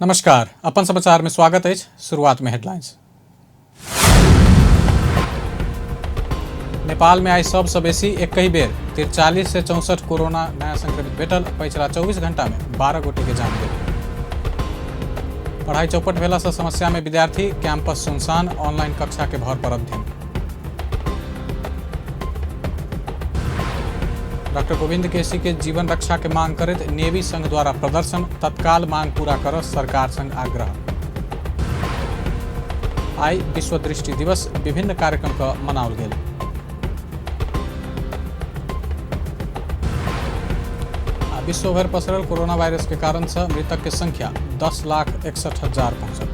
नमस्कार, अपन समाचार में स्वागत है। शुरुआत में हेडलाइंस। नेपाल में आई सबसँ बेसी एकहि बेर 4364 कोरोना नया संक्रमित भेटल। पछिला 24 घंटा में 12 गोटे के जान गेल। पढ़ाई चौपट भेला से समस्या में विद्यार्थी, कैंपस सुनसान, ऑनलाइन कक्षा के भर पर अध्ययन। डॉक्टर गोविंद केसी के जीवन रक्षा के मांग करैत नेवी संघ द्वारा प्रदर्शन, तत्काल मांग पूरा कर सरकार संग आग्रह। आई विश्व दृष्टि दिवस विभिन्न कार्यक्रम का मनाओल गेल। आ विश्वभर पसरल कोरोना वायरस के कारण से मृतक के संख्या 10,61,000 पहुंचल।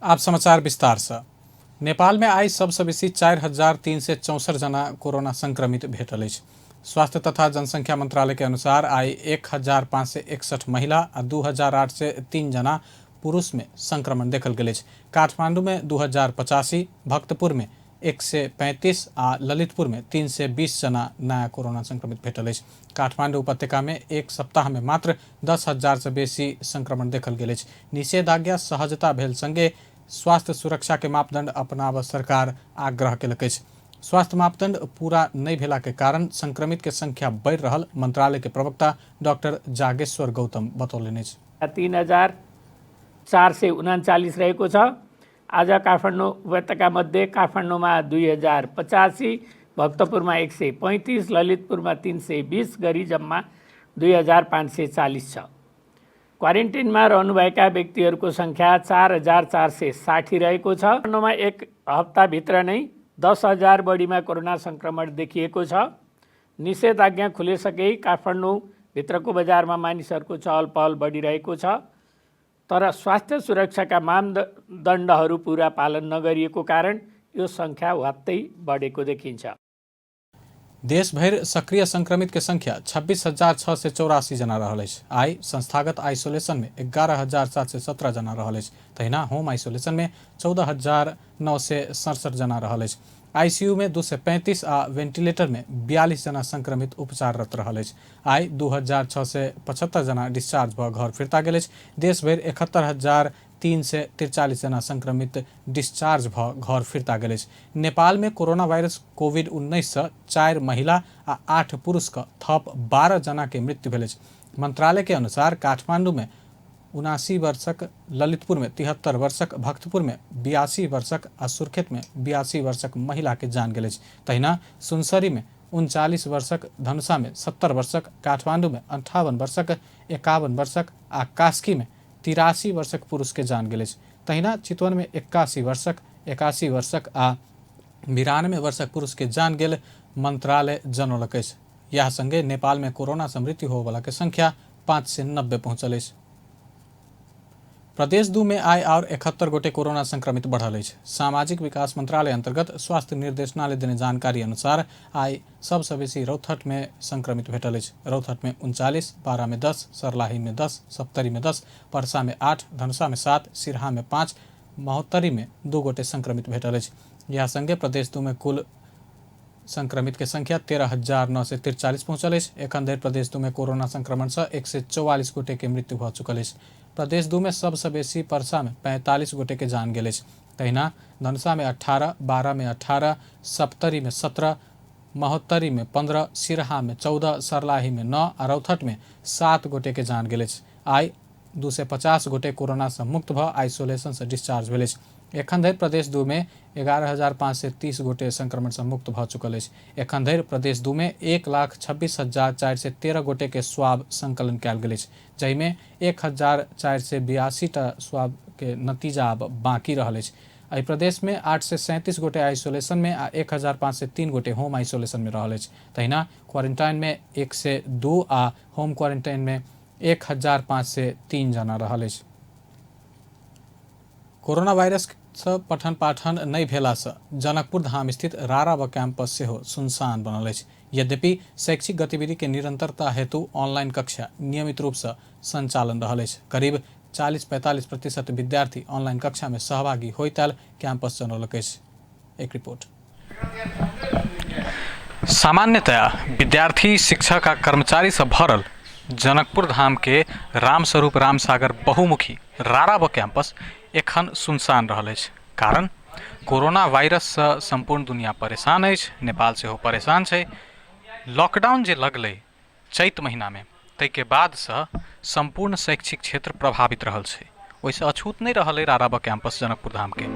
आप समाचार विस्तार से। नेपाल में आई सबसे बेसी 4364 जना कोरोना संक्रमित भेटल अछि। स्वास्थ्य तथा जनसंख्या मंत्रालय के अनुसार आई 1561 महिला आ 2803 जना पुरुष में संक्रमण देखल गेल अछि। काठमांडू में 2085, भक्तपुर में 135 आ ललितपुर में 320 जना नया कोरोना संक्रमित भेटल अछि। काठमांडू उपत्यका में एक सप्ताह में मात्र 10,000 से बेसी संक्रमण देखल गेल अछि। निषेधाज्ञा सहजता भेल संगे स्वास्थ्य सुरक्षा के मापदंड अपनाबऽ सरकार आग्रह केलक अछि। स्वास्थ्य मापदंड पूरा नहि भेला के कारण संक्रमित के संख्या बढ़ि रहल मंत्रालय के प्रवक्ता डॉक्टर जागेश्वर गौतम बतौलनि अछि। 3439 रहेको छ। आज काठमाडौँ उपत्यका मध्ये काठमाडौँमा 2085, भक्तपुरमा 135, ललितपुरमा 320 गरी जम्मा 2540 छ। क्वारेन्टिनमा रहनुभएका व्यक्तिहरूको सङ्ख्या 4460 रहेको छ। काठमाडौँमा एक हप्ताभित्र नै 10,000 बढीमा कोरोना सङ्क्रमण देखिएको छ। निषेधाज्ञा खुलिसके काठमाडौँभित्रको बजारमा मानिसहरूको चहल पहल बढिरहेको छ, तर स्वास्थ्य सुरक्षाका मानदण्डहरू पुरा पालन नगरिएको कारण यो सङ्ख्या ह्वात्तै बढेको देखिन्छ। देशभरि सक्रिय संक्रमित के संख्या 26,684 जना रहल अछि। आई संस्थागत आइसोलेशन में 11,717 जना रहल अछि। तहिना होम आइसोलेशन में 14,967 जना रहल अछि। आईसीयू में 235 आ वेंटिलेटर में 42 जना संक्रमित उपचाररत रहल अछि। आई 2675 जना डिस्चार्ज भऽ घर फिर्ता गेल अछि। देशभरि 71,343 जना संक्रमित डिस्चार्ज भऽ घर फिर्ता गेल अछि। नेपाल में कोरोना वायरस कोविड-19 से 4 महिला आ 8 पुरुष के थप 12 जना के मृत्यु भेल अछि। मंत्रालय के अनुसार काठमांडू में 79 वर्षक, ललितपुर में 73 वर्षक, भक्तपुर में 82 वर्षक आ सुर्खेत में 82 वर्षक महिला के जान गेल अछि। तहिना सुनसरी में 39 वर्षक, धनुषा में 70 वर्षक, काठमांडू में 58 वर्षक, 51 वर्षक आ कास्की में 83 वर्षक पुरुष के जान गेल अछि। तहिना चितवन में 81 वर्षक, 81 वर्षक आ 92 वर्षक पुरुष के जान गेल मंत्रालय जनौलक अछि। यह संगे नेपाल में कोरोना से मृत्यु होबला के संख्या 590 पहुंचल अछि। प्रदेश 2 में आइ और 71 गोटे कोरोना संक्रमित बढ़ल अछि। सामाजिक विकास मंत्रालय अंतर्गत स्वास्थ्य निर्देशनालय देने जानकारी अनुसार आइ सबसँ बेसी रौतहट में संक्रमित भेटल अछि। रौतहट में 39, बारा में 10, सर्लाही में 10, सप्तरी में 10, परसा में 8, धनुषा में 7, सिरहा में 5, महोत्तरी में 2 गोटे संक्रमित भेटल अछि। यह संगे प्रदेश 2 में कुल संक्रमित के संख्या 13,943 पहुंचल अछि। एखन धरि प्रदेश 2 में कोरोना संक्रमण से 144 गोटे के मृत्यु भऽ चुकल अछि। प्रदेश 2 में सबसँ बेसी परसा में 45 गोटे के जान गेल अछि। तहिना धनुषा में 18, बारा में 18, सप्तरी में 17, महोत्तरी में 15, सिरहा में 14, सर्लाही में 9 आ रौतहट में 7 गोटे के जान गेल अछि। आइ 250 गोटे कोरोना से मुक्त भऽ आइसोलेशन से डिस्चार्ज भेल अछि। एखन धरि प्रदेश 2 में 11,530 गोटे संक्रमण से मुक्त भऽ चुकल अछि। एखन धरि प्रदेश 2 में 1,26,413 गोटे के स्वाब संकलन कयल गेल अछि, जाहिमे 1,482 टा स्वाब के नतीजा आब बाकी रहल अछि। एहि प्रदेश में 837 गोटे आइसोलेशन में आ 1,503 गोटे होम आइसोलेशन में रहल अछि। तहिना क्वारेंटाइन में 102 आ होम क्वारेंटाइन में 1,503 जना रहल अछि। कोरोना वायरस से पठन पाठन नहि भेला से जनकपुर धाम स्थित राराब कैंपस सेहो सुनसान बनल अछि। यद्यपि शैक्षिक गतिविधि के निरंतरता हेतु ऑनलाइन कक्षा नियमित रूप से संचालन रहल अछि। करीब 40-45% विद्यार्थी ऑनलाइन कक्षा में सहभागी होइत आयल कैंपस जनौलक अछि। एक रिपोर्ट। सामान्यतया विद्यार्थी, शिक्षक आ कर्मचारी से भरल जनकपुर धामके रामस्वरूप रामसागर बहुमुखी राराब कैंपस एखन सुनसान रहल अछि। कारण कोरोना वायरससँ सम्पूर्ण दुनिया परेशान अछि, नेपाल सेहो परेशान छै। लॉकडाउन जे लगलै चैत महिनामे, ताहिके बादसँ सम्पूर्ण शैक्षिक क्षेत्र प्रभावित रहल छै। ओहिसँ अछूत नहि रहल अइ राराब कैंपस जनकपुर धामके।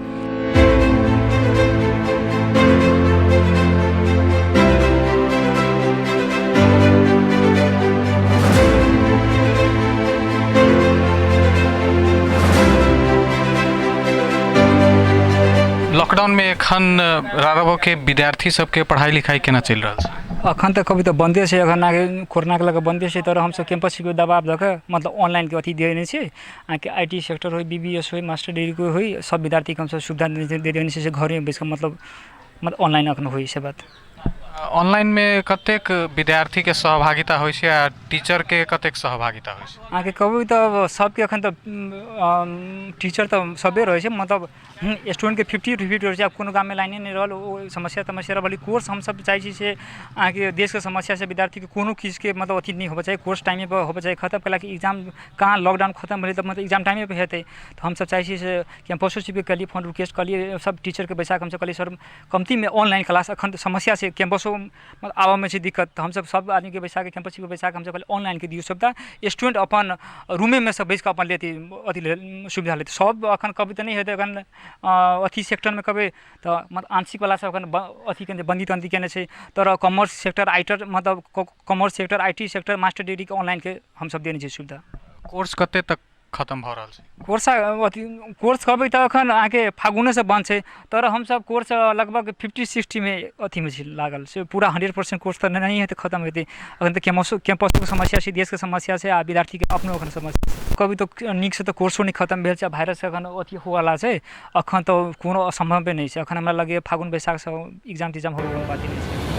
लॉकडाउनमे एखन राराबके विद्यार्थी सबके पढ़ाइ लिखाइ केना चलि रहल छै? अखन तऽ कभी तऽ बन्दे छै, अखन अहाँके कोरोनाके लऽ कऽ बन्दे छै। तर हमसब कैंपसके दबाव दऽ कऽ मतलब ऑनलाइनके अथी देने छियै। अहाँके I T sector होइ, बी बी एस होइ, मास्टर डिग्रीके होइ, सब विद्यार्थीके हमसब सुविधा दे देने छियै से घरेमे बैस कऽ मतलब ऑनलाइन एखन होइ छै बात। ऑनलाइनमे कतेक विद्यार्थीके सहभागिता होइ छै आ टीचरके कतेक सहभागिता होइ छै? अहाँके कहबै तऽ सबके एखन तऽ टीचर तऽ सबे रहै छै, मतलब स्टूडेंटके 50-50 रहै छै। आब कोनो गाममे लाइने नहि रहल, ओ समस्या तमस्या रहल। कोर्स हमसब चाहै छी से अहाँके देशके समस्या से विद्यार्थीके कोनो चीजके मतलब अथी नहि होबऽ चाही, कोर्स टाइमेपर होबऽ चाही खतम। कैलाकि एग्जाम कहाँ लॉकडाउन खतम भेलै तऽ मतलब एग्जाम टाइमेपर हेतै। तऽ हमसब चाहै छी से कैंपसो चीफके कहलियै, फोन रिक्वेस्ट कहलियै, सब टीचरके बैसाकऽ हमसब कहलियै सर कमतीमे ऑनलाइन क्लास, एखन तऽ समस्या छै कैंपसो आबऽमे छै दिक्कत। तऽ हमसब सब आदमीके बैसाकऽ कैंपस चीफके बैसाकऽ हमसब कहलियै ऑनलाइनके दियौ सुविधा, स्टूडेंट अपन रूमेमे सँ बैसिकऽ अपन लेतै अथी सुविधा लेतै सब। एखन कहबै तऽ नहि हेतै, एखन अथी सेक्टरमे कहबै तऽ मतलब आंशिकवला सब एखन अथी केने बन्दी तन्दी केने छै। तर कॉमर्स सेक्टर आइटर मतलब commerce sector I T sector master डिग्रीके ऑनलाइनके हमसब देने छियै सुविधा। कोर्स कते तक खतम भऽ रहल छै? कोर्स अथी कोर्स कहबै तऽ एखन अहाँके फागुनेसँ बन्द छै, तर हमसब कोर्स लगभग 50-60मे अथीमे छी लागल से पूरा 100% कोर्स तऽ नहि हेतै खतम हेतै। एखन तऽ कैम्पसोके समस्या छै, देशके समस्या छै आ विद्यार्थीके अपनो एखन समस्या छै। कहबै तऽ नीकसँ तऽ कोर्सो नहि खतम भेल छै आ वायरस एखन अथी होवऽवला छै, एखन तऽ कोनो असम्भवे नहि छै। एखन हमरा लगैए फागुन बैसाखसँ एग्जाम तिग्जाम होबे कोनो बाते नहि छै।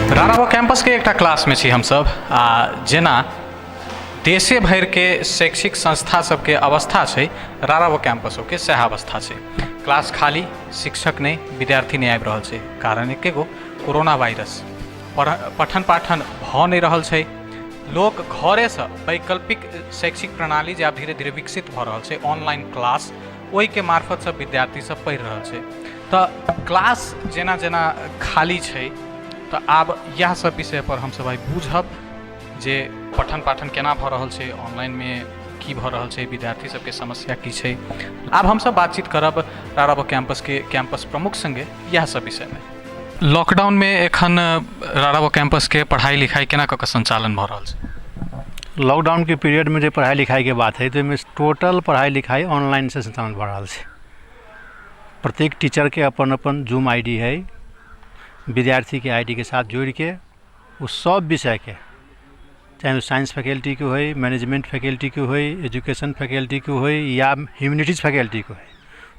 राराबो कैंपसके एकटा क्लासमे छी हमसभ आ जेना देशे भरिके शैक्षिक संस्था सबके अवस्था छै, राराबो कैंपसोके सएह अवस्था छै। क्लास खाली, शिक्षक नहि, विद्यार्थी नहि आबि रहल छै। कारण एके गो, कोरोना वायरस। पठन पाठन भऽ नहि रहल छै। लोक घरेसँ वैकल्पिक शैक्षिक प्रणाली जे आब धीरे धीरे विकसित भऽ रहल छै, ऑनलाइन क्लास, ओहिके मार्फतसँ विद्यार्थी सब पढ़ि रहल छै। तऽ क्लास जेना जेना खाली छै तऽ आब इएह सब विषयपर हमसब आइ बूझब जे पठन पाठन केना भऽ रहल छै, ऑनलाइनमे की भऽ रहल छै, विद्यार्थी सबके समस्या की छै। आब हमसब बातचीत करब राराबो कैंपसके कैंपस प्रमुख सङ्गे इएह सब विषयमे। लॉकडाउनमे एखन राराबो कैंपसके पढ़ाइ लिखाइ केना कऽ कऽ सञ्चालन भऽ रहल छै? लॉकडाउनके पीरियडमे जे पढ़ाइ लिखाइके बात हइ तऽ ओहिमे टोटल पढ़ाइ लिखाइ ऑनलाइनसँ सञ्चालन भऽ रहल छै। प्रत्येक टीचरके अपन अपन जूम I D हइ, विद्यार्थीके I D के साथ जोड़िके ओ सब विषयके, चाहे ओ साइंस फैकल्टीके होइ, मैनेजमेंट फैकल्टीके होइ, एजुकेशन फैकल्टीके होइ या ह्यूमैनिटीज फैकल्टीके होइ,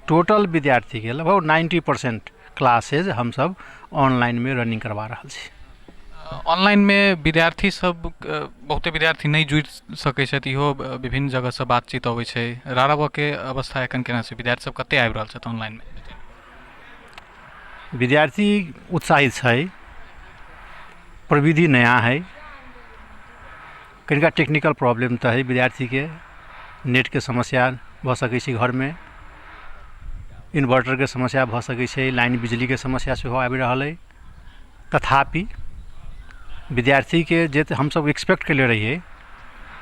टोटल विद्यार्थीके लगभग 90% क्लासेज हमसब ऑनलाइनमे रनिंग करबा रहल छी। ऑनलाइनमे विद्यार्थी सब बहुते विद्यार्थी नहि जुड़ि सकै छथि, इहो विभिन्न जगहसँ बातचीत अबै छै। राराबके अवस्था एखन केना छै? विद्यार्थी सब कते आबि रहल छथि ऑनलाइनमे? विद्यार्थी उत्साहित छै, प्रविधि नया है, कनिका टेक्निकल प्रॉब्लम तऽ है, विद्यार्थीके नेटके समस्या भऽ सकै छै, घरमे इन्वर्टरके समस्या भऽ सकै छै, लाइन बिजलीके समस्या सेहो आबि रहल अइ। तथापि विद्यार्थीके जे हमसब एक्सपेक्ट केले रहियै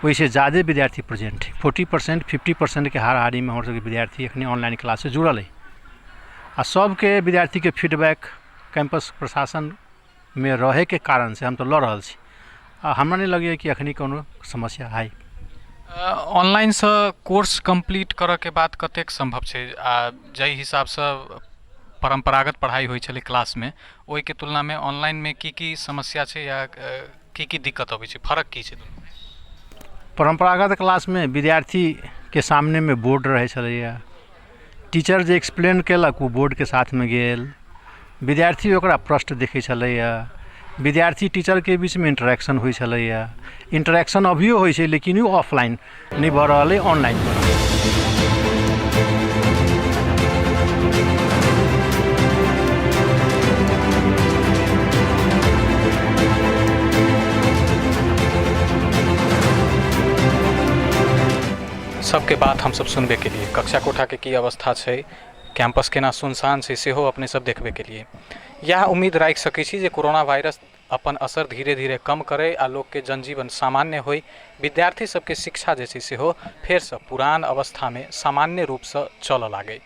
ओहिसँ ज्यादे विद्यार्थी प्रेजेंट हइ। 40% 50%के हाराहारीमे हमर सबके विद्यार्थी एखनी ऑनलाइन क्लाससँ जुड़ल अइ आ सबके विद्यार्थीके फीडबैक कैंपस प्रशासनमे रहैके कारणसँ हम तऽ लऽ रहल छी आ हमरा नहि लगैए कि एखनी कोनो समस्या हइ। ऑनलाइनसँ कोर्स कम्प्लीट करऽके बाद कतेक सम्भव छै आ जाहि हिसाबसँ परम्परागत पढ़ाइ होइ छलै क्लासमे ओहिके तुलनामे ऑनलाइनमे की की समस्या छै या की की दिक्कत अबै छै, फरक की छै दुनूमे? परम्परागत क्लासमे विद्यार्थीके सामनेमे बोर्ड रहै छलैए, टीचर जे एक्सप्लेन केलक ओ बोर्डके साथमे गेल, विद्यार्थी ओकरा प्रश्न देखै छलैए, विद्यार्थी टीचरके बीचमे इंटरेक्शन होइ छलैए। इंटरेक्शन अभियो होइ छै लेकिन ओ ऑफलाइन नहि भऽ रहल अइ, ऑनलाइन भऽ रहल अइ। सबके बात हमसब सुनबे केलिए। कक्षा कोठाके की अवस्था छै, कैंपस केना सुनसान छै, सेहो अपने सब देखबे केलिए। इएह उम्मीद राखि सकै छी जे कोरोना वायरस अपन असर धीरे धीरे कम करै आ लोकके जनजीवन सामान्य होइ, विद्यार्थी सबके शिक्षा जे छै सेहो फेरसँ पुरान अवस्थामे सामान्य रूपसँ चलऽ लागै।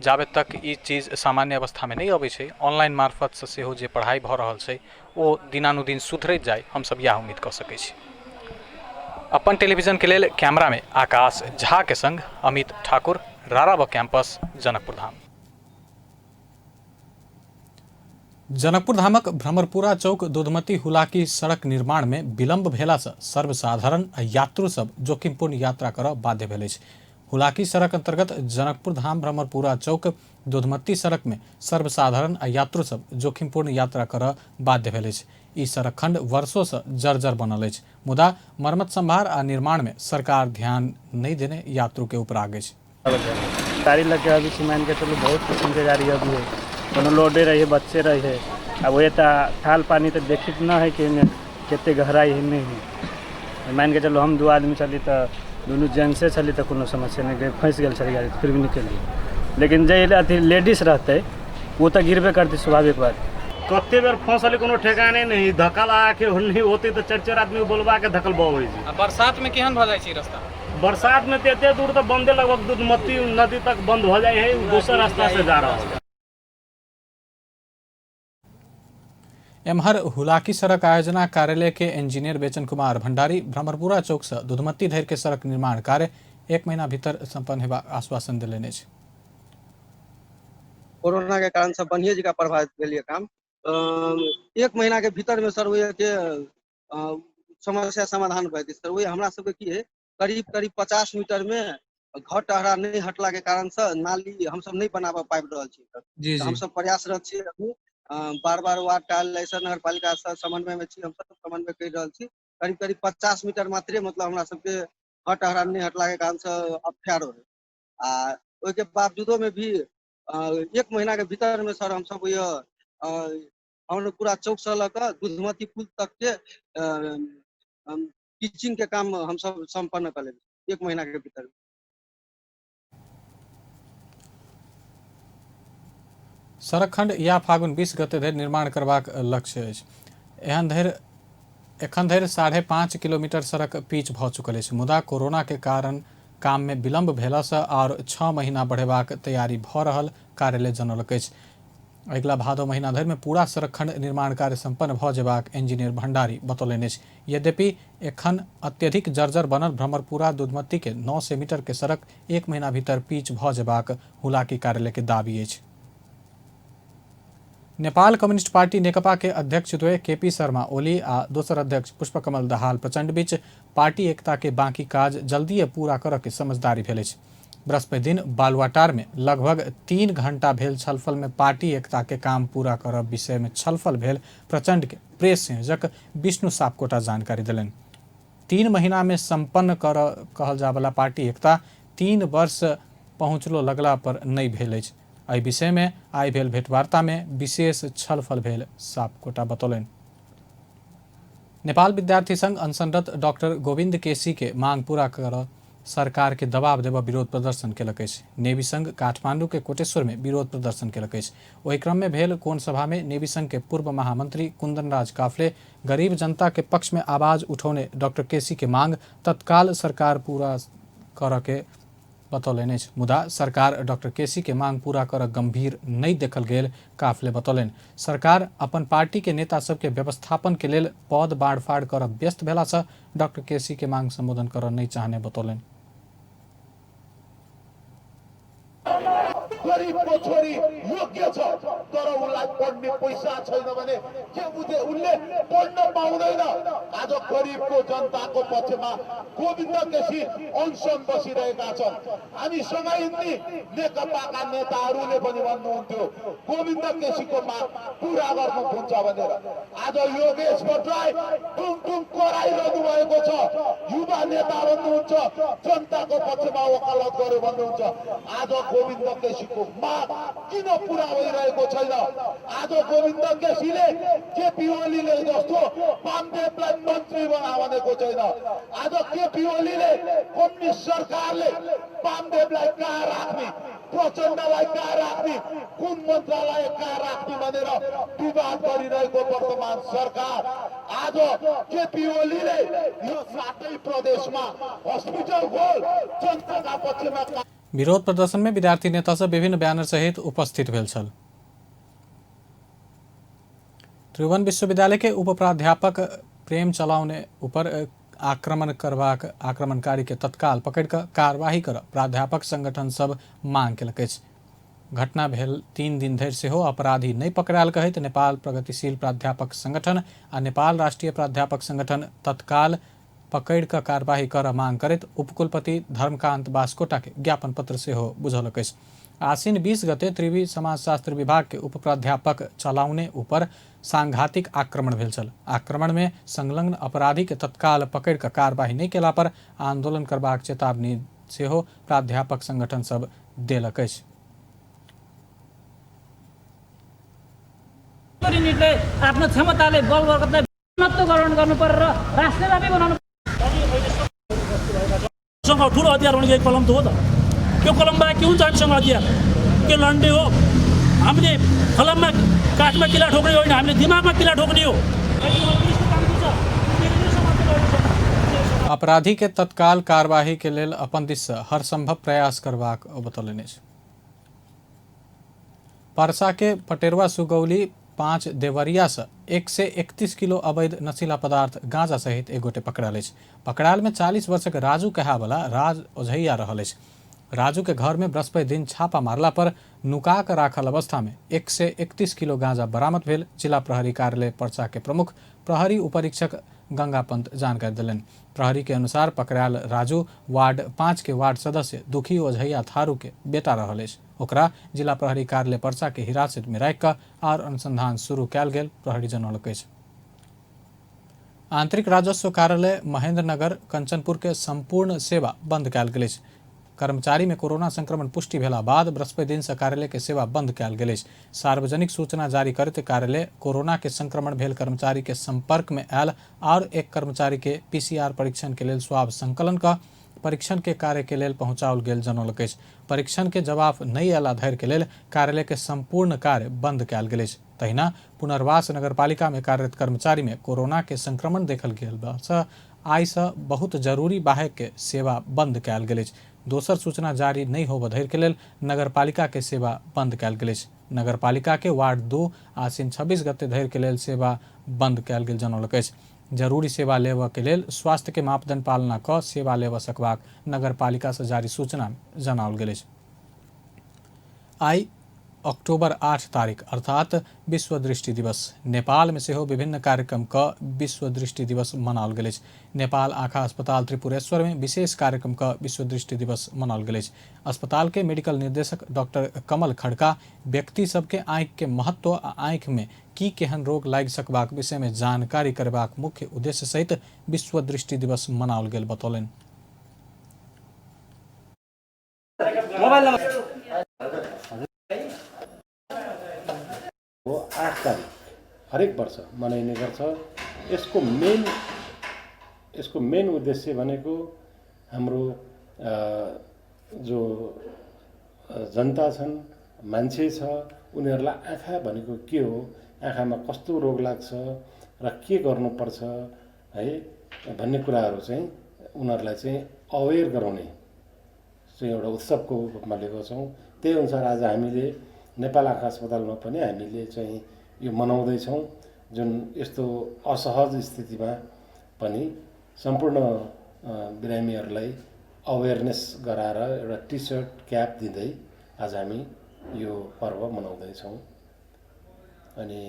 जाबे तक ई चीज सामान्य अवस्थामे नहि अबै छै, ऑनलाइन मार्फतसँ सेहो जे पढ़ाइ भऽ रहल छै ओ दिनानुदिन सुधरैत जाइ, हमसब इएह उम्मीद कऽ सकै छी। अपन टेलीविजनके लेल कैमरामे आकाश झाके सङ्ग अमित ठाकुर, राराब कैंपस, जनकपुर धाम। जनकपुर धामक भ्रमरपुरा चौक दूधमती हुलाकी सड़क निर्माण में विलंब भेलासँ सर्वसाधारण आ यात्रु सब जोखिमपूर्ण यात्रा करऽ बाध्य भेल अछि। हुलाकी सड़क अंतर्गत जनकपुर धाम भ्रमरपुरा चौक दूधमती सड़क में सर्वसाधारण आ यात्रु सब जोखिमपूर्ण यात्रा करऽ बाध्य भेल अछि। ई सड़क खंड वर्षों से जर्जर बनल अछि, मुदा मरम्मत संभार आ निर्माण में सरकार ध्यान नहीं देने यात्रु के उपराग अछि। गाड़ी लग के अभी छी, मान के चलू बहुत किस्म के गाड़ी अभी है, कोनो लोडे रही, बच्चे रही है। अब वही तो थाल पानी तो देखित न है कि एहिमे कते गहराई है, नहीं है। मान के चलू हम दू आदमी चली तो दुनू जेंट्से चली तो कोनो समस्या नहीं, फंसि गेल छलै गाड़ी फिर भी निकलि गेल। लेकिन जे अथी लेडीज रहतै वो तो गिरबे करतै, स्वाभाविक बात। कते बेर फंसल कोनो ठेकाने नहीं, धक्का लगा के नहीं होते तो चारि चारि आदमी बोलबा के धकलबबै छै। आ बरसात में केहन भऽ जाइ छै रास्ता? बरसात में तो एते दूर तऽ बंदे, लगभग दूधमती नदी तक बंद हो जाए है, दोसर रास्ता से जा रहा है। एम्हर हुलाकी सड़क आयोजना कार्यालय के इंजीनियर बेचन कुमार भंडारी भ्रमरपुरा चौक से दूधमती धरि के सड़क निर्माण कार्य 1 महीना भीतर संपन्न हेबाक आश्वासन देलनि अछि। कोरोना के कारण से बढ़िया जगह प्रभावित भेल काम। 1 महीना के भीतर में सर वही के समस्या समाधान भऽ जेतै सर। वही हमरा सबके की है, करीब करीब 50 मीटर में घर टहरा नहीं हटला के कारण से नाली हमसब नहीं बनाबऽ पाबि रहल छी सर। जी। हमसब प्रयासरत छी अभी, बार बार वार्ड कार्यालय से नगर पालिका से समन्वय में छी, हमसब समन्वय कर रहल छी। करीब करीब 50 मीटर मात्रे मतलब हमरा सबके घर टहरा नहीं हटला के कारण से अफेयर हो आ ओहिके बावजूदो में भी 1 महीना के भीतर में सर हमसब हम पूरा चौक से लऽ कऽ दूधमती पुल तक के पिचिंग के काम हमसब संपन्न कऽ लेबै 1 महीना के भीतर। सड़क खंड या फागुन 20 गते धरि निर्माण करबाक लक्ष्य अछि। एखन धरि 5.5 किलोमीटर सड़क पिच भऽ चुकल अछि, मुदा कोरोना के कारण काम में विलंब भेलासँ आओर 6 महीना बढ़ेबाक तैयारी भऽ रहल कार्यालय जनौलक अछि। अगिला भादो महीना धरि में पूरा सड़क खंड निर्माण कार्य संपन्न भऽ जेबाक इंजीनियर भंडारी बतौलनि अछि। यद्यपि एखन अत्यधिक जर्जर बनल भ्रमरपुरा दूधमती के 900 मीटर के सड़क 1 महीना भीतर पिच भऽ जेबाक हुलाकी कार्यालय के दावी अछि। नेपाल कम्युनिस्ट पार्टी नेकपा के अध्यक्ष द्वय केपी शर्मा ओली आ दोसर अध्यक्ष पुष्पकमल दाहाल प्रचंड बीच पार्टी एकता के बाकी काज जल्दीए पूरा करऽ के समझदारी भेल अछि। बृहस्पति दिन बालुवाटार में लगभग 3 घंटा भेल छलफल में पार्टी एकता के काम पूरा करऽ विषय में छलफल भेल प्रचंड के प्रेस संयोजक विष्णु सापकोटा जानकारी देलनि। 3 महीना में संपन्न कर कहल जावला पार्टी एकता 3 वर्ष पहुँचलो लगला पर नहीं भेल अछि। एहि विषय में आइ भेल भेंटवार्ता में विशेष छलफल भेल सापकोटा बतौलनि। नेपाल विद्यार्थी संघ अनशनरत डॉक्टर गोविंद केसी के मांग पूरा कर सरकार के दबाव देबऽ विरोध प्रदर्शन केलक अछि। नेवी संघ काठमांडू के कोटेश्वर में विरोध प्रदर्शन केलक अछि। ओहि क्रम में भेल कोण सभा में नेवी संघ के पूर्व महामंत्री कुंदन राज काफले गरीब जनता के पक्ष में आवाज उठौने डॉक्टर केसी के मांग तत्काल सरकार पूरा करऽ के बतौलनि अछि। मुदा सरकार डॉक्टर केसी के मांग पूरा करऽ गंभीर नहीं देखल गेल काफले बतौलनि। सरकार अपन पार्टी के नेता सबके व्यवस्थापन के लेल पद बाँड़फाड़ करऽ व्यस्त भेलासँ डॉक्टर केसी के मांग संबोधन करऽ नहीं चाहने बतौलनि। गरिबको छोरी योग्य छ तर उसलाई पढ्ने पैसा छैन भने के बुझे उसले पढ्न पाउँदैन। आज गरिबको जनताको पक्षमा गोविन्द केसी अनसन बसिरहेका छन्। हामीसँग हिँड्ने नेकपाका नेताहरूले पनि भन्नुहुन्थ्यो गोविन्द केसीको माग पुरा गर्नुहुन्छ भनेर। आज योगेश भट्टराई टुङ टुङ कराइरहनु भएको छ, युवा नेता भन्नुहुन्छ, जनताको पक्षमा वकालत गर्यो भन्नुहुन्छ। आज गोविन्द केसीको माग किन पुरा भइरहेको छैन? आज गोविन्द केसीले केपी ओलीले जस्तो वामदेवलाई मन्त्री बना भनेको छैन। आज केपी ओलीले कम्युनिस्ट सरकारले वामदेवलाई कहाँ राख्ने, प्रचण्डलाई कहाँ राख्ने, कुन मन्त्रालय कहाँ राख्ने भनेर विवाद गरिरहेको वर्तमान सरकार आज केपी ओलीले यो सातै प्रदेशमा हस्पिटल खोल, जनताका पक्षमा। विरोध प्रदर्शन में विद्यार्थी नेता सब विभिन्न बैनर सहित उपस्थित भेल छल। त्रिभुवन विश्वविद्यालय के उप प्राध्यापक प्रेम चलाउने ऊपर आक्रमण करबाक आक्रमणकारी के तत्काल पकड़ि कऽ कार्यवाही कर प्राध्यापक संगठन सब मांग केलक अछि। घटना भेल 3 दिन धरि सेहो अपराधी नहि पकड़ायल कहैत नेपाल प्रगतिशील प्राध्यापक संगठन आ नेपाल राष्ट्रीय प्राध्यापक संगठन तत्काल पकड़ि कऽ कार्यवाही कर मांग करैत उपकुलपति धर्मकांत बास्कोटा के ज्ञापन पत्र सेहो बुझौलक अछि। आसिन 20 गते त्रिवी समाजशास्त्र विभाग के उप प्राध्यापक चलाउने ऊपर सांघातिक आक्रमण भेल छल। आक्रमण में संलग्न अपराधी के तत्काल पकड़ि कऽ कार्यवाही नहि केला पर आंदोलन करबाक चेतावनी सेहो प्राध्यापक संगठन सब देलक अछि। आफ्नो क्षमताले बल बरकतलाई ग्रहण गर्नु पर्यो र राष्ट्रव्यापी बनाउनु। सँग ठुलो हतियार भनेको एक कलम त हो त। त्यो कलम बाहेक के हुन्छ हामीसँग हतियार? के लन्डे हो? हामीले कलममा काठमा किला ठोक्ने होइन, हामीले दिमागमा किला ठोक्ने हो। अपराधी के तत्काल कार्यवाही के लेल अपन दिस से हर संभव प्रयास करबाक बतौलनि अछि। परसा के पटेरवा सुगौली 5 देवरिया से 131 किलो अवैध नशीला पदार्थ गांजा सहित एक गोटे पकड़ायल अछि। पकड़ायल में 40 वर्षक राजू कहावला राज ओझैया रहल अछि। राजू के घर में बृहस्पति दिन छापा मारला पर नुका कऽ राखल अवस्था में 131 किलो गांजा बरामद भेल जिला प्रहरी कार्यालय पर्चा के प्रमुख प्रहरी उपरीक्षक गंगा पंत जानकारी देलनि। प्रहरी के अनुसार पकड़ायल राजू वार्ड 5 के वार्ड सदस्य दुखी ओझैया थारू के बेटा रहल अछि। ओकरा जिला प्रहरी कार्यालय पर्चा के हिरासत में राखि कऽ आर अनुसंधान शुरू कयल गेल प्रहरी जनौलक अछि। आंतरिक राजस्व कार्यालय महेंद्रनगर कंचनपुर के संपूर्ण सेवा बंद कयल गेल अछि। कर्मचारी में कोरोना संक्रमण पुष्टि भेला बाद बृहस्पति दिन से कार्यालय के सेवा बंद कयल गेल अछि। सार्वजनिक सूचना जारी करैत कार्यालय कोरोना के संक्रमण भेल कर्मचारी के संपर्क में आयल और एक कर्मचारी के पीसीआर परीक्षण के लेल स्वाब संकलन क परीक्षण के कार्य के लेल पहुंचाओल गेल जनौलक अछि। परीक्षण के जवाब नहि अयला धरि के लेल कार्यालय के संपूर्ण कार्य बंद कयल गेल अछि। तहिना पुनर्वास नगरपालिका में कार्यरत कर्मचारी में कोरोना के संक्रमण देखल गेल सँ आइ सँ बहुत जरूरी बाहेक के सेवा बंद कयल गेल अछि। दोसर सूचना जारी नहि होबय धरि के लेल नगरपालिका के सेवा बंद कयल गेल अछि। नगरपालिका के वार्ड 2 आसिन 26 गते धरि के लेल सेवा बंद कयल गेल जनौलक अछि। जरूरी सेवा लेबऽ के लेल स्वास्थ्य के मापदंड पालना कऽ सेवा लेबऽ सकबाक नगरपालिका से जारी सूचना में जनाओल गेल अछि। आइ अक्टूबर 8 तारीख अर्थात विश्व दृष्टि दिवस। नेपाल में सेहो विभिन्न कार्यक्रम क विश्व दृष्टि दिवस मनाओल गेल अछि। नेपाल आँखा अस्पताल त्रिपुरेश्वर में विशेष कार्यक्रम क विश्व दृष्टि दिवस मनाओल गेल अछि। अस्पताल के मेडिकल निर्देशक डॉक्टर कमल खड़का व्यक्ति सबके आँखि के महत्व आ आँखि में की केहन रोग लागि सकबाक विषय में जानकारी करबाक मुख्य उद्देश्य सहित विश्व दृष्टि दिवस मनाओल गेल बतौलनि। हो 8 तारिक हरेक वर्ष मनाइने गर्छ। यसको मेन उद्देश्य भनेको हाम्रो जो जनता छन्, मान्छे छ, उनीहरूलाई आँखा भनेको के हो, आँखामा कस्तो रोग लाग्छ र के गर्नुपर्छ है भन्ने कुराहरू चाहिँ उनीहरूलाई चाहिँ अवेर गराउने चाहिँ एउटा उत्सवको रूपमा लिएको छौँ। त्यही अनुसार आज हामीले नेपाल आँखा अस्पतालमा पनि हामीले चाहिँ यो मनाउँदैछौँ, जुन यस्तो असहज स्थितिमा पनि सम्पूर्ण बिरामीहरूलाई अवेरनेस गराएर एउटा टी सर्ट क्याप दिँदै आज हामी यो पर्व मनाउँदैछौँ। अनि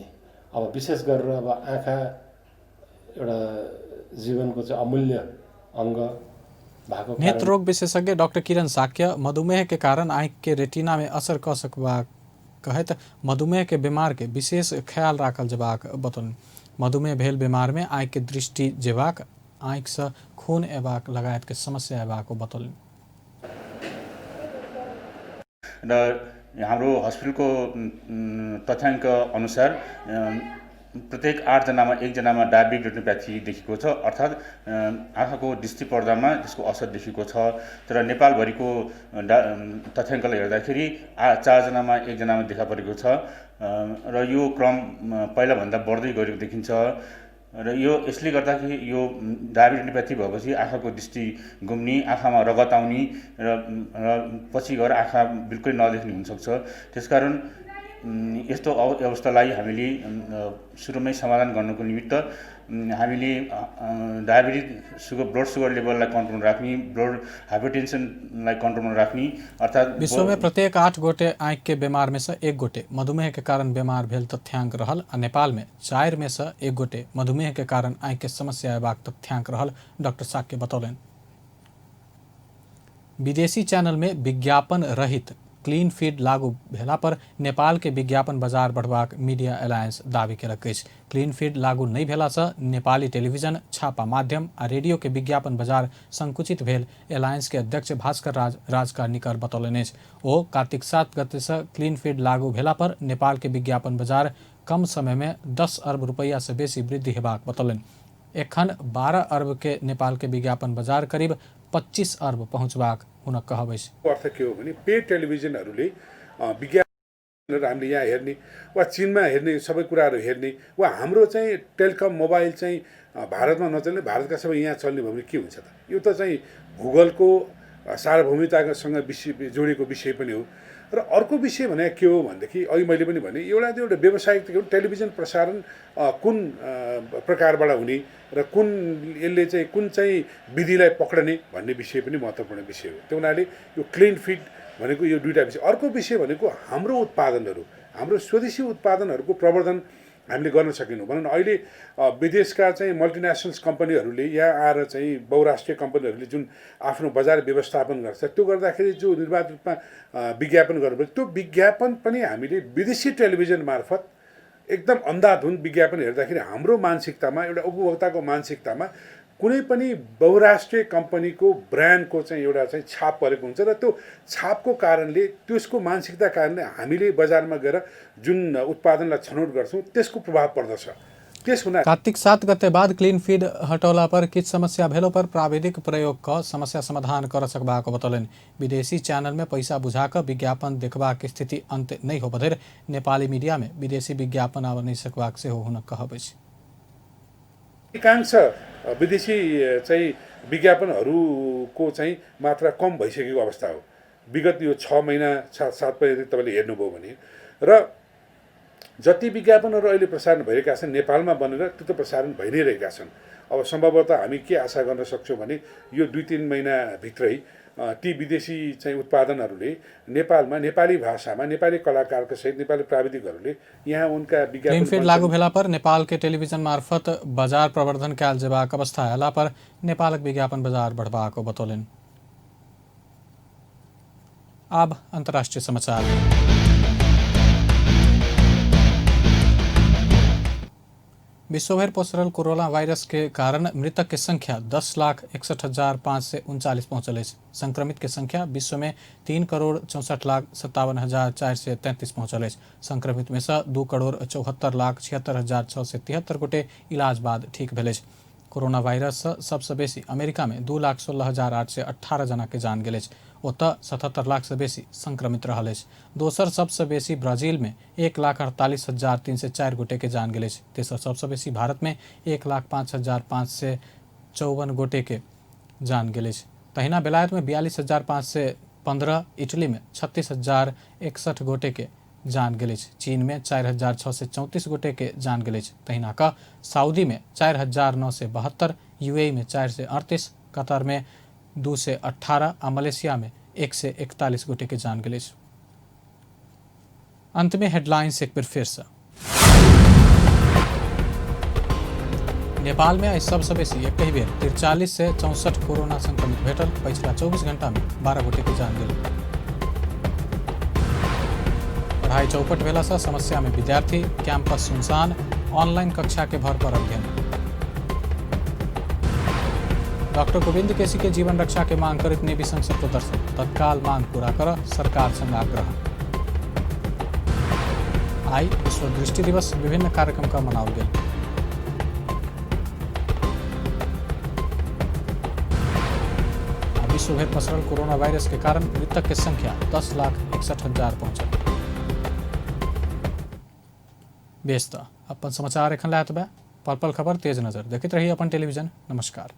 अब विशेष गरेर अब आँखा एउटा जीवनको चाहिँ अमूल्य अङ्ग भएको नेत्र रोग विशेषज्ञ डॉक्टर किरण साक्य मधुमेह के कारण आँखि के रेटिना में असर क सकबाक कहैत मधुमेह के बीमार के विशेष ख्याल राखल जेबाक बतौलनि। मधुमेह भेल बीमार में आँखि के दृष्टि जेबाक, आँखि से खून एबाक लगायत के समस्या एबाक ओ बतौलनि। र हाम्रो हस्पिटलको तथ्याङ्क अनुसार प्रत्येक 8 जनामा 1 जनामा डायबिटिक रेटिनोप्याथी देखिएको छ, अर्थात् आँखाको दृष्टि पर्दामा त्यसको असर देखिएको छ। तर नेपालभरिको तथ्याङ्कलाई हेर्दाखेरि 4 जनामा 1 जनामा देखा परेको छ र यो क्रम पहिलाभन्दा बढ्दै गएको देखिन्छ। र यो यसले गर्दाखेरि यो डायबिटिक रेटिनोप्याथी भएपछि आँखाको दृष्टि गुम्ने, आँखामा रगत आउने र पछि गएर आँखा बिल्कुलै नदेख्ने हुनसक्छ। त्यसकारण यस्तो अवस्थालाई हामीले सुरुमै समाधान गर्नुको निमित्त हामीले डायबिटिज सुगर ब्लड सुगर लेभललाई कन्ट्रोलमा राख्ने, ब्लड हाइपरटेन्सनलाई कन्ट्रोलमा राख्ने, अर्थात् विश्वमे प्रत्येक 8 गोटे आँखि के बीमार में से 1 गोटे मधुमेह के कारण बीमार भेल तथ्यांक रहल आ नेपाल में 4 में से 1 गोटे मधुमेह के कारण आँखि के समस्या अयबाक तथ्यांक रहल डॉक्टर शाक्य बतौलनि। विदेशी चैनल में विज्ञापन रहित क्लीन फीड लागू भेला पर नेपाल के विज्ञापन बाजार बढ़बाक मीडिया अलायंस दावी केलक अछि। क्लीन फीड लागू नहि भेला सँ नेपाली टेलीविजन, छापा माध्यम आ रेडियो के विज्ञापन बाजार संकुचित भेल अलायंस के अध्यक्ष भास्कर राज राजकार्निकर बतौलनि अछि। ओ कार्तिक 7 गते सँ क्लीन फीड लागू भेला पर नेपाल के विज्ञापन बाजार कम समय में 10 अरब रुपैया से बेसी वृद्धि हेबाक बतौलनि। एखन 12 अरब के नेपाल के विज्ञापन बाजार करीब 25 अरब पहुँचबाक हुनक कहब अछि। अर्थ के हो भने पे टेलिभिजनहरूले विज्ञापनहरू हामीले यहाँ हेर्ने वा चीनमा हेर्ने सबै कुराहरू हेर्ने वा हाम्रो चाहिँ टेलिकम मोबाइल चाहिँ भारतमा नचल्ने, भारतका सबै यहाँ चल्ने भयो भने के हुन्छ त? यो त चाहिँ भूगोलको सार्वभौमिकतासँग विषय जोडिएको विषय पनि हो। र अर्को विषय भने के हो भनेदेखि अघि मैले पनि भने एउटा त्यो एउटा व्यावसायिक टेलिभिजन प्रसारण कुन प्रकारबाट हुने र कुन यसले चाहिँ कुन चाहिँ विधिलाई पक्रने भन्ने विषय पनि महत्त्वपूर्ण विषय हो। त्यो हुनाले यो क्लिन फिड भनेको यो दुईवटा विषय। अर्को विषय भनेको हाम्रो उत्पादनहरू, हाम्रो स्वदेशी उत्पादनहरूको प्रवर्धन हामीले गर्न सकेनौँ। भनौँ न अहिले विदेशका चाहिँ मल्टिनेसनल्स कम्पनीहरूले यहाँ आएर चाहिँ बहुराष्ट्रिय कम्पनीहरूले जुन आफ्नो बजार व्यवस्थापन गर्छ त्यो गर्दाखेरि जो निर्वाध रूपमा विज्ञापन गर्नुपर्छ त्यो विज्ञापन पनि हामीले विदेशी टेलिभिजन मार्फत एकदम अन्धाधुन विज्ञापन हेर्दाखेरि हाम्रो मानसिकतामा, एउटा उपभोक्ताको मानसिकतामा कुनै पनि बहुराष्ट्रिय कम्पनीको ब्रान्डको चाहिँ एउटा चाहिँ छाप परेको हुन्छ र त्यो छापको कारणले, त्यसको मानसिकता कारणले हामीले बजारमा गएर जुन उत्पादनलाई छनौट गर्छौँ त्यसको प्रभाव पर्दछ। त्यस हुना कार्तिक 7 गते बाद क्लीन फीड हटौला पर किछु समस्या भेलो पर प्राविधिक प्रयोग क समस्या समाधान कर सकबाक बतौलनि। विदेशी चैनल में पैसा बुझा कऽ विज्ञापन देखबाक स्थिति अंत नहि होबय धरि नेपाली मीडिया में विदेशी विज्ञापन आबऽ नहि सकबाक सेहो हुनक कहब अछि। अधिकांश विदेशी चाहिँ विज्ञापनहरूको चाहिँ मात्रा कम भइसकेको अवस्था हो विगत यो 6 महिना 7 महिना तपाईँले हेर्नुभयो भने। र जति विज्ञापनहरू अहिले प्रसारण भइरहेका छन् नेपालमा बनेर त्यो त प्रसारण भइ नै रहेका छन्। अब सम्भवतः हामी के आशा गर्न सक्छौँ भने यो 2-3 महिनाभित्रै ती विदेशी चाहिँ उत्पादनहरूले नेपालमा नेपाली भाषामा नेपाली कलाकारका सहित नेपाली प्राविधिकहरूले यहाँ उनका विज्ञापन क्लीन फीड लागू भेला पर नेपाल के टेलीविजन मार्फत बाजार प्रवर्धन कयल जेबाक अवस्था अयला पर नेपालक विज्ञापन बाजार बढ़बाक बतौलनि। आब अंतर्राष्ट्रीय समाचार। विश्वभरि पसरल कोरोना वायरस के कारण मृतक के संख्या 10,61,539 पहुंचल अछि। संक्रमित के संख्या विश्व में 3,64,57,433 पहुंचल अछि। संक्रमित में से 2,74,76,673 गोटे इलाज बाद ठीक भेल अछि। कोरोना वायरस से सबसे बेसी अमेरिका में 2,16,818 जना के जान गेल अछि। ओतऽ 77 लाख से बेसी संक्रमित रहल अछि। दोसर सबसे बेसी ब्राजील में 1,48,304 गोटे के जान गेल अछि। तेसर सबसे बेसी भारत में 1,05,554 गोटे के जान गेल अछि। तहिना बेलायत में 42,515, इटली में 36,061 गोटे के जान गेल अछि। चीन में 4,634 गोटे के जान गेल अछि। तहिना कऽ सऊदी में 4,972, यूएई में 438, कतर में 218 आ मलेशिया में 141 गोटे के जान गेल अछि। अंत में हेडलाइंस एक बेर फिर से। नेपाल में आइ सबसँ बेसी एकहि बेर 4364 कोरोना संक्रमित भेटल। पछिला 24 घंटा में 12 गोटे के जान गेल। पढ़ाई चौपट भेला सँ समस्या में विद्यार्थी, कैंपस सुनसान, ऑनलाइन कक्षा के भर पर अध्ययन। डॉक्टर गोविंद केसी के जीवन रक्षा के मांग करैत नेवी संघ से प्रदर्शन। तत्काल मांग पूरा कर सरकार संग आग्रह। आइ विश्व दृष्टि दिवस विभिन्न कार्यक्रम का मनाओल गेल। विश्वभर पसरल कोरोना वायरस के कारण मृतक के संख्या 10,61,000 पहुंचल। बेस त अपन समाचार एखन लायत बा। पल पल खबर तेज नजर देखैत रही अपन टेलीविजन। नमस्कार।